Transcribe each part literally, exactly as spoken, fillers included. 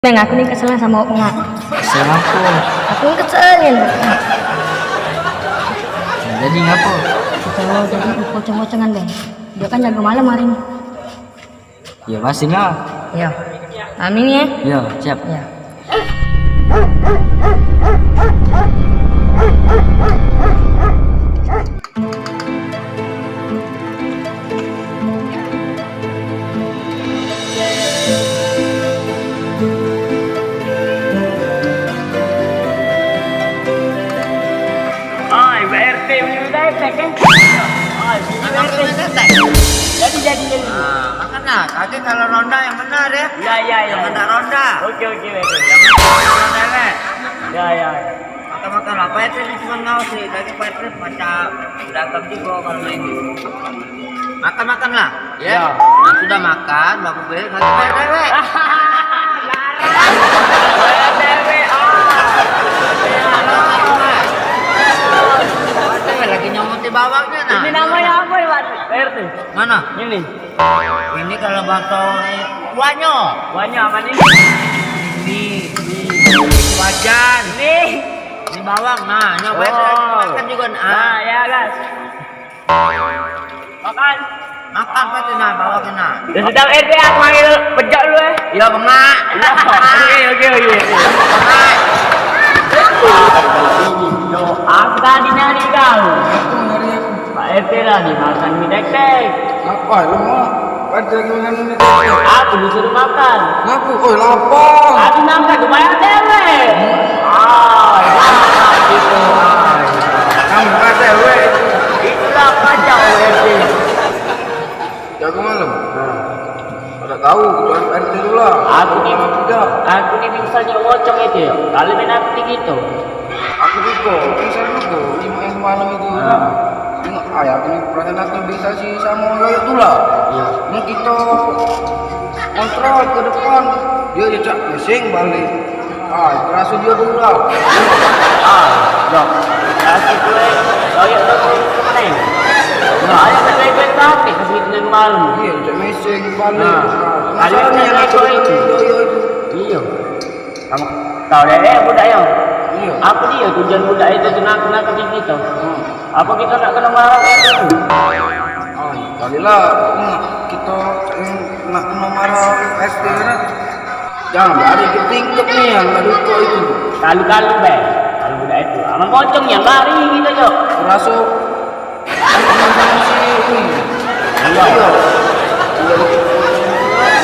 Bang, aku ni kesel samo awak Bang. Kesel ngapo? Aku ni kesel nian, Bang. Jadi ngapo? Kesel jadi pocong-pocongan, Bang. Dio kan jago malam hari ni. Yo, pasti lah. Yo. Amin ya. Yo, siap. Yo. Oi, Pak R T punya detek, eh? Oi, punya Pak R T. Jadi, jadi, jadi. Ah, makanlah. Kaki kalau ronda yang benar ya. Ya, ya, ya. Jangan tak ronda. Oke, oke, oke. Jangan tak ronda, ya. Ya, ya, ya. Makan, makan lah. Pak R T ni cuma ngawasi. Tadi Pak R T macam dagang juga kalau main. Makan, makan lah. Ya. Ya. Nah, sudah makan, baru balik lagi Pak R T, weh. Lagi nyomot di bawahnya, nah. Ini namanya apa ya, Pak R T? Mana? Ini. Ini kalau bakso, eh, kuahnya. Kuahnya apa nih? Ini, ini wajan. Ini. Ini bawang. Nah, nyoba itu. Oh. Makan juga, nah. Nah, ya, guys. Makan. Makan pasti, nah, bawangnya, nah. Ya sudah, eh, dia aku panggil pejak dulu, eh. Iya, bengak. Iya. Oke, oke, oke, oke. Bengak. Yo, aku tadi nyari kau. Pak R T lah dimakan mie tek-tek. Apa lu mau? Pada gimana mie tek-tek? Aku disuruh makan. Ngaku, oi, lapar. Aku makan, kebayang dewek. Ah, gitu. Kamu kata dewek. Itulah kacau R T. Jago malam. Nah. Dak tahu, kecuali P R T tu lah. Aku ni, aku ni pingsan nyo ngocong itu yo. Kalu main aku di gitu. Aku juga, pingsan juga. Lima yang semalam itu. Nah. Tengok, ay, aku ni perasaan aku bisa si samo Yoyo tu lah. Iya. Mun kita kontrol ke depan, dia cak pusing balik. Ah, terasa dia berulah. Ah, dah. Kasih gue, Yoyo tu ke mana? Nah, ayo kita ikut tapi kasih kita malam. Iya, cak meseng balik. Nah, nah, masalah ni yang aku itu. Yoyo itu. Iya. Kamu tahu deh, eh, budak yo. Iya. Apa dia tujuan budak itu tu nak, nak ke kita? Hmm. Apa kita nak kena marah ke dia? Ah, kali lah, nak kita, eh, nak kena marah S T kan? Jangan lari ke tingkep ni yang ada kau itu. Kalu-kalu, be. Kalu budak itu. Aman pocong yang lari kita, Cok. Raso. Iya. Iya.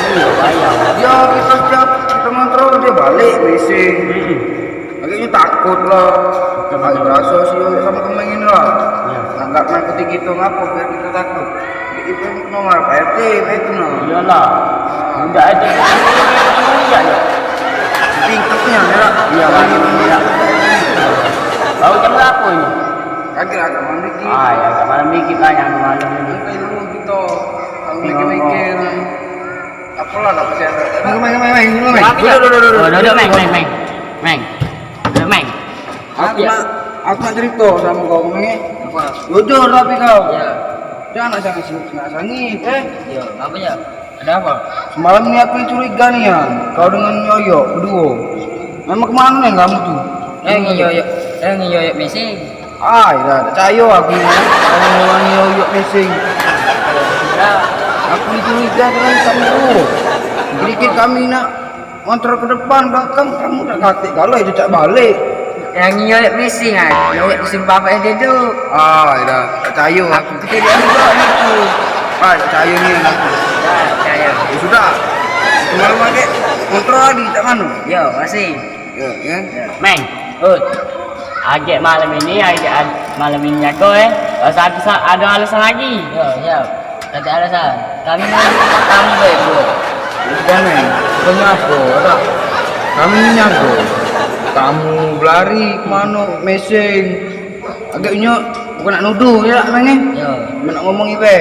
Iya, bayang. Ya, kita siap, kita ngontrol, dia balik, bising. Hmm. Agaknya takut lah. Betul, betul. Raso si Yoyo sama kemeng ini lah. Iya. Anggap nang ketiga itu ngapa biar kita takut. Jadi itu nomor P R T, P R T no. Iyalah. Udah aja. Iya, ya. Tingkatnya, ya. Iya, lagi, iya. Baru jam berapa ini? Kagak, agak malam dikit. Ah, ya, agak malam dikit lah yang malam ini. Nanti dulu kita, kalau mikir-mikir. Apalah, tak percaya. Meng, meng, meng, meng, meng. Duduk, duduk, duduk, duduk. Duduk, meng, meng, meng. Meng. Duduk, meng. Aku nak, aku nak cerita sama kau, meng. Apa? Jujur tapi kau. Ya. Jangan nak sangit, nak sangit, eh. Ya, apa ya? Ada apa? Semalam ni aku curiga ni ya, kau dengan Yoyo berdua. Memang kemana nih kamu tuh? Eh, Yoyo, eh, Yoyo missing. Ai, dah, dak percayo aku ni. Kamu wani Yoyo missing. Dah. Aku ni curiga dengan kamu. Sedikit kami nak ngontrol ke depan, belakang, kamu dak katik galo, itu cak balik. Yang Yoyo missing ai. Yoyo missing bapak yang duduk. Ai, dah, dak percayo aku. Aku ketiduran juga itu. Ai, dak percayo ni aku. Dah, percayo. Ya sudah. Semalam lagi ngontrol lagi, cak mano? Yo, masih. Ya, kan? Meng, Ut. Agek malam ini, agek ad-, malam ini aku, eh. Rasa aku sa-, ada alasan lagi. Ya, ya. Ada alasan. Kami ni tamu baik, bro. Udah, Meng. Bukannya apa, tak? Kami ni nyago. Tamu belari kemano, meseng. Agaknya bukan nak nuduh, ya, Meng, eh? Ya. Cuma nak ngomong ibe.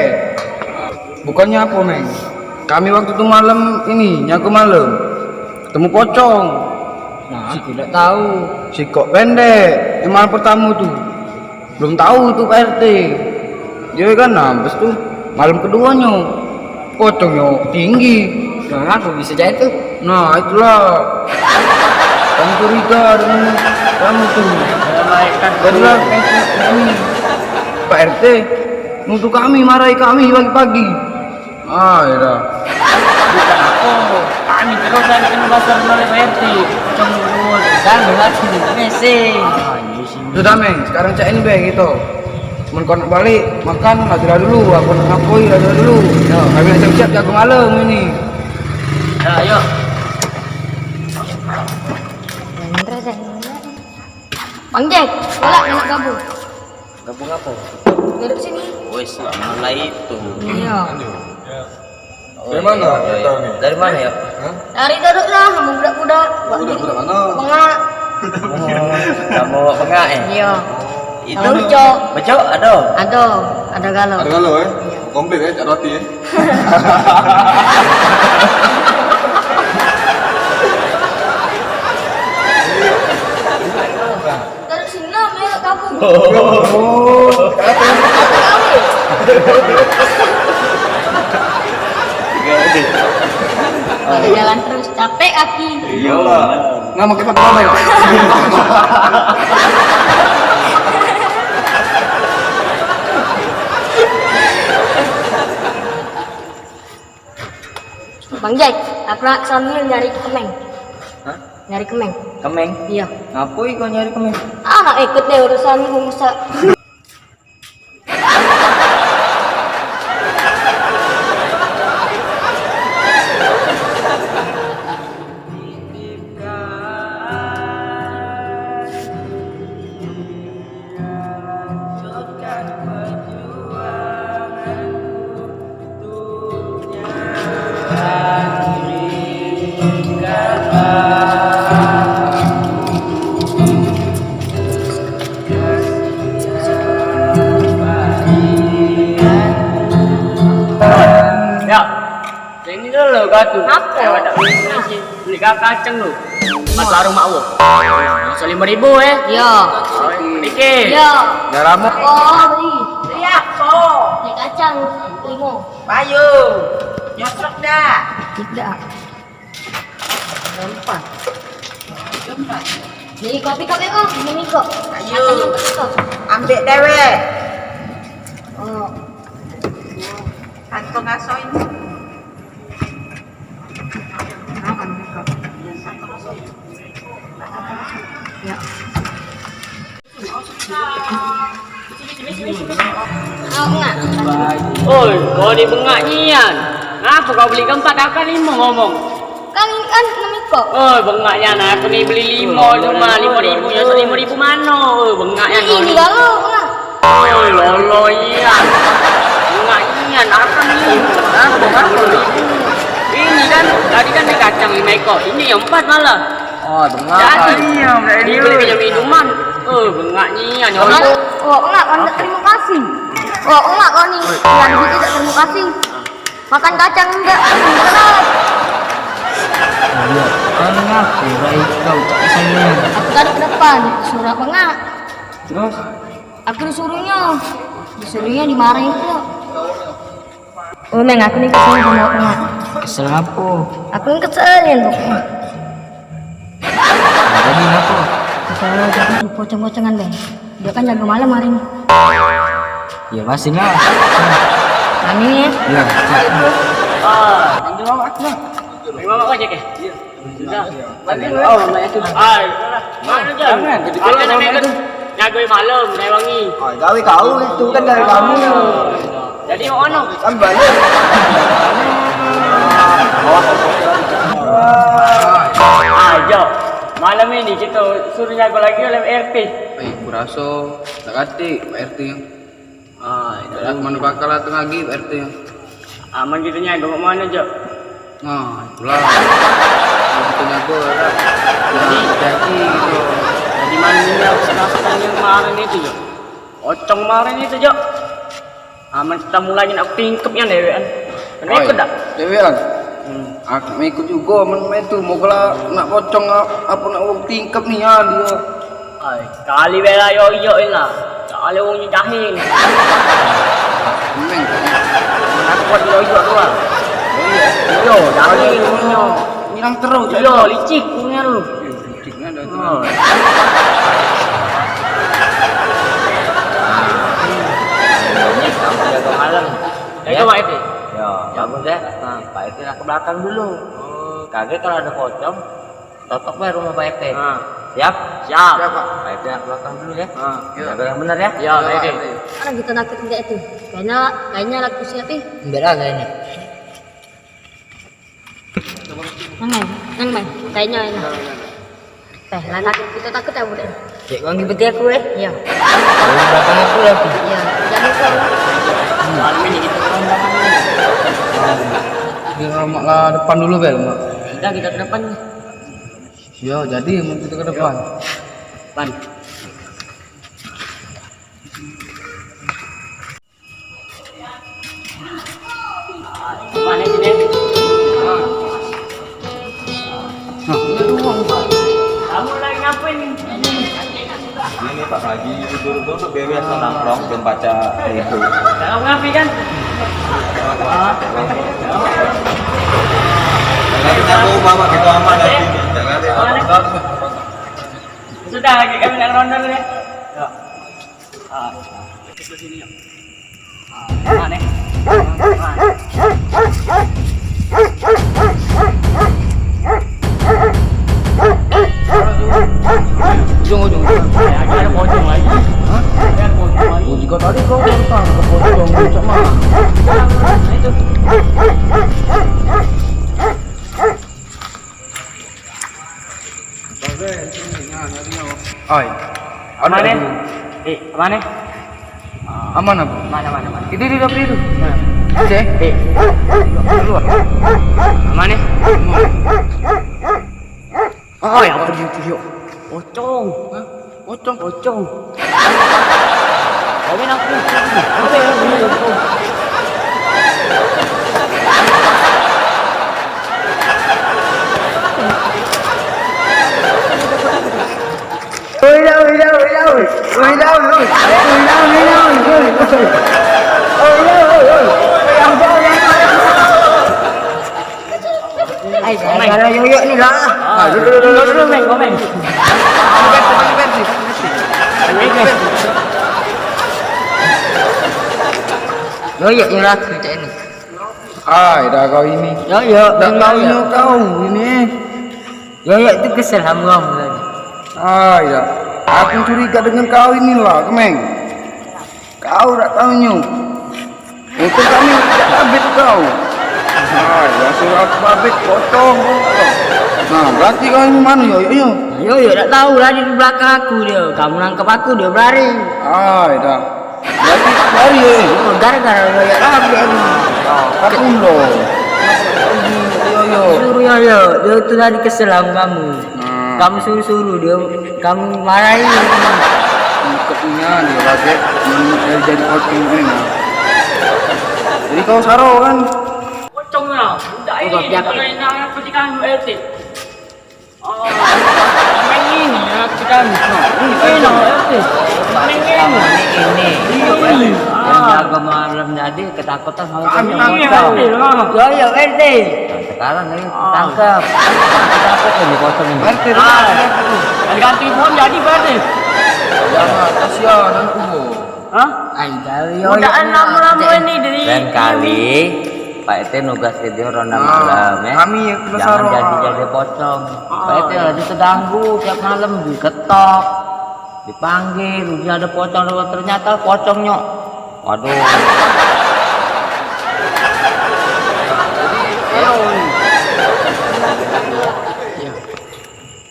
Bukannya apa, Meng. Kami waktu tu malam ini, nyago malam. Ketemu pocong. Nah, aku dak tahu. Sikok pendek, yang malam pertama tu. Belum tahu tu Pak R T. Dia kan, nah, habis tu malam keduanya. Pocongnya tinggi. Nah, aku bisa jadi tu. Nah, itulah. Kami curiga dengan kamu tuh. Jadilah kami, Pak R T, nuduh kami, marahi kami pagi-pagi. Ah, ya dah. Bukan apa. Kami terus lagi kena pasar oleh Pak R T. Cuma dua, dan lagi mesej. Ah, iya sih. Sudah, Meng. Sekarang cak ini be gitu. Men kau nak balik, makan, lajulah dulu. Aku nak ngapoi, lajulah dulu. Yo, kami nak siap-siap jago malam ini. Ya, ayo. Bang Jack, galak nak gabung. Gabung apa? Duduk sini. Wes lah, mulai itu. Iya. Dari mana kita ni? Dari mana ya? Hah? Dari duduk lah, sama budak-budak. Budak-budak mana? Bengak. Oh, sama bengak eh? Iya. Itu sama Ucok. Ucok ada? Ada, ada galau. Ada galau eh? Iya. Komplit eh, cak roti eh. Dari sini lah melok kampung. Oh. Ada jalan terus, capek kaki. Iyalah. Nama kita apa ya? Bang Jack, aku nak sambil nyari kemeng. Hah? Nyari kemeng. Kemeng? Iya. Ngapoi kau nyari kemeng? Ah, nak ikut deh urusan pengusaha. Ya. Ini dulu kau tu. Apa? Lewat tak beli nasi. Beli kau kacang tu. Pas warung Mak Wo. Masa lima ribu eh? Iya. Oh, dikit. Iya. Dah lama. Oh, beli. Beli apa? Beli kacang lima. Payu. Nyosrok dah. Tidak. Empat. Empat. Jadi kopi kau tengok, ini kok. Ayo. Kacang yang kau. Ambil dewek. Oh. Kantong aso ini. Oi, kau ni bengak nian. Ngapo kau beli keempat, aku kan limo ngomong. Kan, kan enam ikok. Oi, bengak nian, aku ni beli limo cuma limo ribu, nyosok limo ribu mano. Oi, bengak nian kau ni. Ini galau lah. Oi, lolo iya. Bengak nian, aku ni. Aku kan limo ribu. Ini kan, tadi kan naik kacang limo ikok, ini yang empat malah. Oh, bengak. Jadi, dibeli minum minuman. Oh, bengak nian. Bengak. Oh, bengak, kau minta terima kasih. Oh, bengak kau ni. Yang duit tak terima kasih. Makan kacang enggak? Berat. Iya, kan ngaku, baik kau tak sayang. Aku tadi ke depan, suruh bengak. Terus? Aku disuruhnyo. Disuruhnyo dimarahin pula. Oh, Meng, aku ni kesel samo Mak. Kesel ngapo? Aku ni kesel nian, Bok. Jadi ngapo? Kesel jadi pocong-pocongan, Bang. Dio kan jago malam hari ni. Ya, pastilah. Amin. Ya. Ah, ambil mama aku, Bang. Ambil mama aku aja, ke? Iya. Sudah. Oh, mama itu. Ai, mana je? Jangan. Aku nak ikut nyagoi malam, naik wangi. Oh, gawe kau itu kan gawe kamu. Jadi, mau ono? Kan balik. Ayo, malam ini kita suruh nyago lagi oleh R T. Eh, kuraso tak katik Pak R T. Ah, itu lah. Mana bakal datang lagi Pak R T. Aman kita nyago ke mana, Jok? Nah, itulah. Kita nyago, ya. Jadi, jadi gitu. Jadi malam ini aku penasaran yang kemarin itu, Jok. Pocong kemarin itu, Jok. Aman kita mulai nak tingkep yang dewekan. Kan ikut dak? Dewekan. Hmm. Aku ikut juga men itu mau kela nak pocong a- apa nak wong tingkep ni ya dia. Ai, kali bela yo yo lah. Kali wong ni jahil. Meng. Men aku buat yo yo doang. Oh iya. Yo, jahil wong nyo. Hilang terus. Iyo, licik punya lu. Licik kan dah tu. Oh. Ini kamu jaga malam. Ya, itu Pak R T. Ya, bagus ya. Nah, Pak R T nak ke belakang dulu. Oh. Kagak kalau ada pocong, totok bae rumah Pak R T. Nah. Siap? Siap. Siap, Pak. Pak R T nak ke belakang dulu ya. Nah. Jaga yang benar ya. Ya, Pak R T. Mana kita nakut enggak itu? Kayaknya, kayaknya laku siap ih. Enggak lah kayaknya. Nang mai, nang mai. Kayaknya enak. Eh, lah takut, kita takut ya, Bud? Cek kau ngikuti aku, eh? Iya. Kau belakang aku lagi. Iya, jangan lupa. Malam ini kita ke depan. Dia mak lah depan dulu, Bel, mak. Kita, kita ke depan. Yo, jadi mau kita ke depan. Depan. Mane sini? Nah, ini doang, Pak. Kamu lagi ngapain nih? Ini, Pak, lagi duduk-duduk biasa nongkrong, belum baca itu. Kamu ngapain kan? Lagi jago, Bapak, gitu amat lagi. Jangan deh, Bapak. Sudah lagi kami nak ronda dulu ya. Ya. Ah. Mana? Ujung, ujung, ujung. Ada pocong lagi. Hah? Ada pocong lagi. Oh, jika tadi kau tentang ke pocong, macam mana? Nah, itu. Oi. Aman, eh? Eh, aman, eh? Aman apa? Mana, mana, mana? Itu di dapur itu. Nah. Cek. Eh. Keluar. Aman, eh? Oi, apa dia tu, yuk? Pocong. Hah? Pocong. Pocong. Kawin aku. Apa yang aku? Oi, dah, oi, dah, oi, dah, oi. Oi, dah, oi. Oi, dah, oi, dah, oi. Oi, dah, oi, oi. Oi, dah, oi, oi. Ai, gara-gara yoyok ni lah. Ah, dulu, dulu, dulu, dulu, Meng, komen. Yoyok ni lah, cerita ni. Ai, dah kau ini. Yoyok, dah kau ini, kau ini. Yoyok tu kesel sama kamu tadi. Ai, dah. Aku curiga dengan kau inilah, Kemeng. Kau dak tahu nyu. Untung kami tidak babit kau. Nah, yang suruh aku babit, pocong. Nah, berarti kau ini mana, yo, yo, yo? Yo, yo, dak tahu lah di belakang aku dia. Kamu nangkep aku, dia berlari. Ah, dah. Berarti lari, yo, yo. Oh, gara-gara yo, yo, lari, lari. Ah, kan ulo. Yo, yo. Suruh yo, yo. Dia tu tadi kesel sama kamu. Nah. Kamu suruh-suruh dia, kamu marahi. Kepunya dia lagi, jadi pocong ini, nah. Jadi kau saro kan? Pocong lah. Udah, eh, biar kalau enak, aku dikandung R T. Oh, main ini, aku dikandung. Ini, R T. Main ini. Ini. Iya, ini. Yang jaga malam jadi. Ketakutan sama kami. Iya, R T lah. Yo, yo, R T. Nah, sekarang ni ketangkep. Ketangkep ni kosong ni. R T, ah, ganti pun jadi, Pak R T. Jangan, kasihan anakku. Hah? Ai, dari yo. Udah lama-lama ni dari lain kali, Pak R T nugas ke dia ronda malam, ya. Kami kena saro. Jangan jadi-jadi pocong. Ah. Pak R T lagi terganggu tiap malam diketok. Dipanggil, uji ada pocong, ternyata pocong, nyok. Waduh.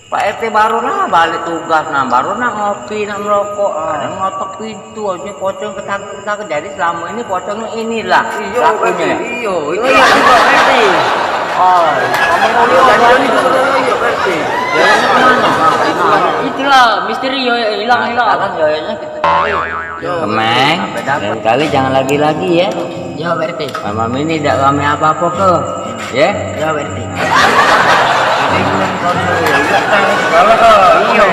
Pak R T baru lah balik tugas, nah, baru nak ngopi, nak merokok, ada ngotok pintu, harusnya pocong ketangkep, ketangkep. Jadi selama ini pocongnya inilah pelakunya. Iyo, itu juga Pak R T. Oh, kamu mau lihat jadi itu, Pak R T. Jalannya kemana? Nah, itulah misteri, yo, hilang, hilang. Sekarang yoyonya kita cari. Yo, Kemeng, lain kali jangan lagi-lagi ya. Yo, Pak R T. Malam ini tidak rame apa-apa ke? Ya? Yo, Pak R T. Ini bulan kau suruh, ya, kalah kau. Iyo.